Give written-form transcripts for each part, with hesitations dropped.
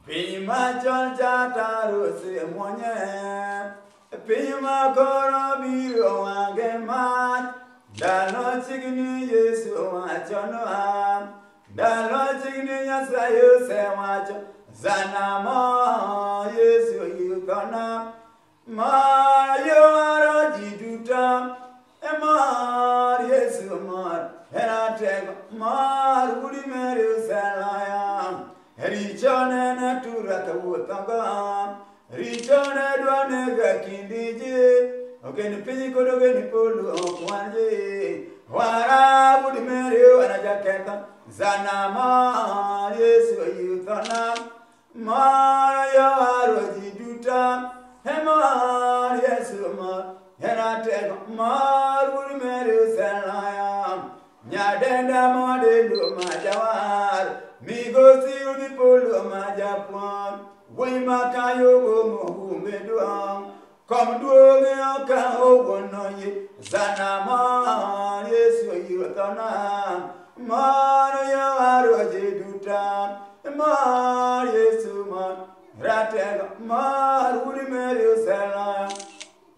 Piny machon cha taro osemuonye, piny ma koro biro wang'e mach. Ndalo chiegni Yesu owachonwa, ndalo chiegni Nyasaye osewacho, Zana mo Yesu yuthona, ma yoro ji duto, e mar Yesu mar, hera tego mar udi meri oseloyo. Richo nene tura kawuothogo, richo ne dwa nega kindi ji, ogen piny kod ogen polo ok wan ji. Wara udi meri wana jaketho, zana mar Yesu yuthona, mar yawaro ji duto, e mar Yesu mar, hera tego mar udi meri oseloyo. Nyadenda mwadendo majawar, migosi udi polo majapuonj, wuoyi makayo gomo humbe duong', kom duong' okawo wuon oyie, zana mar Yesu yuthona, mar yawaro ji duto, mar Yesu mar, ratego mar udi meri oseloyo.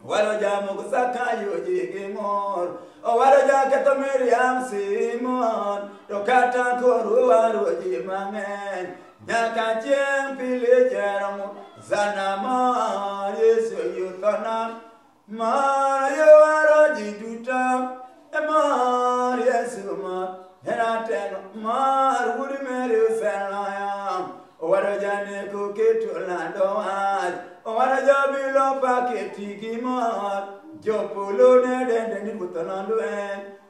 Owaro jamoko Zakayo ji gi mor, owaro jaketho Miriam Simon, to kata koro owaro ji mang'eny, nyaka chieng' pile jeromo, zana mar Yesu yuthona, mar yowaro ji duto, e mar Yesu mar, hera tego mar wuod Meri oseloyo. Owaro janeko keto lando wach, owaro jobilo paketi gi mor, jopolo ne dende ni ruoth olondwe,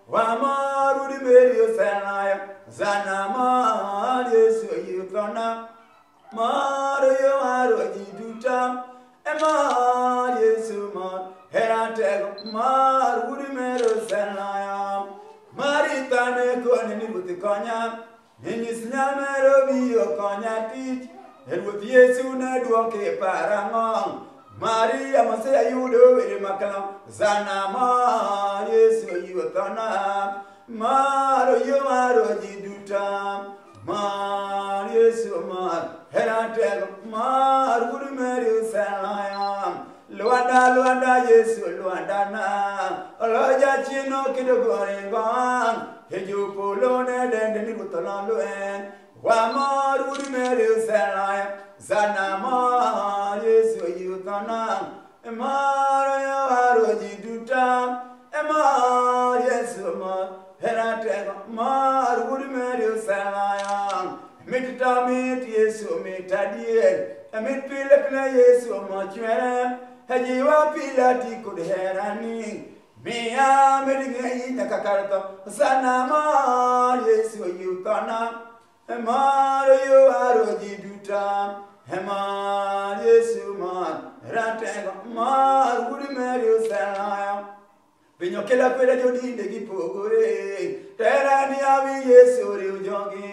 wamor udi Meri oseloyo, zana mar Yesu yuthona, mar yowaro ji duto, e mar Yesu mar, hera tego mar udi Meri oseloyo. Maritha ne kone ni ruoth konya, Ninyis nyamero biyo konya tich, e Ruoth Yesu ne dwoke parang'o. Maria moseyudo were makalo, zana mar Yesu yuthona, mar yowaro ji duto, mar Yesu mar, hera tego mar wuod Meri oseloyo. Lwanda lwanda Yesu lwanda na, oloja chino kido goringo, e jopolo ne dende ni ruoth olondwe, wamor wuod Meri oseloyo, zana mar Yesu yuthona, mar yowaro ji duto, e mar Yesu mar, hera tego mar wuod Meri oseloyo. Mit to mit Yesu mit adier, mit pile pile Yesu mochwere, e jiwa pile ati kod herani, miya med ng'eyi nyaka kar tho, sana mar Yesu yuthona, mar yowaro ji duto, mar Yesu mar, ratego mar wuod Meri oseloyo. Piny okelo kweda jodinde gi pogore, tera ni awi Yesu riw jogi,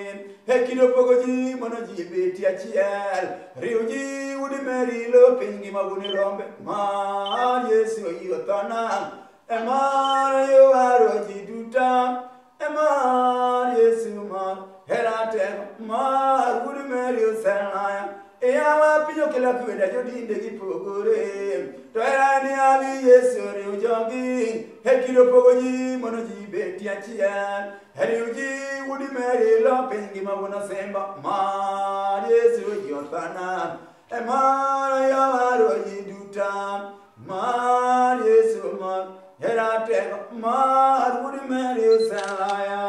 e kido pogo ji mondo ji beti achiel, riw ji udi Meri lo piny ngima guni rombe, mar Yesu yuthona, e mar yowaro ji duto, e mar Yesu mar, hera tego mar wuod Meri oseloyo. Yawa piny okelo kweda jodinde gi pogore, to hera ni awi Yesu riw jogi, e kido pogo ji mondo ji beti achiel, riw ji udi Meri lo piny ngima wuon osimbo, mar Yesu yuthona, e mar yowaro ji duto, mar Yesu mar, hera tego mar wuod Meri oseloyo.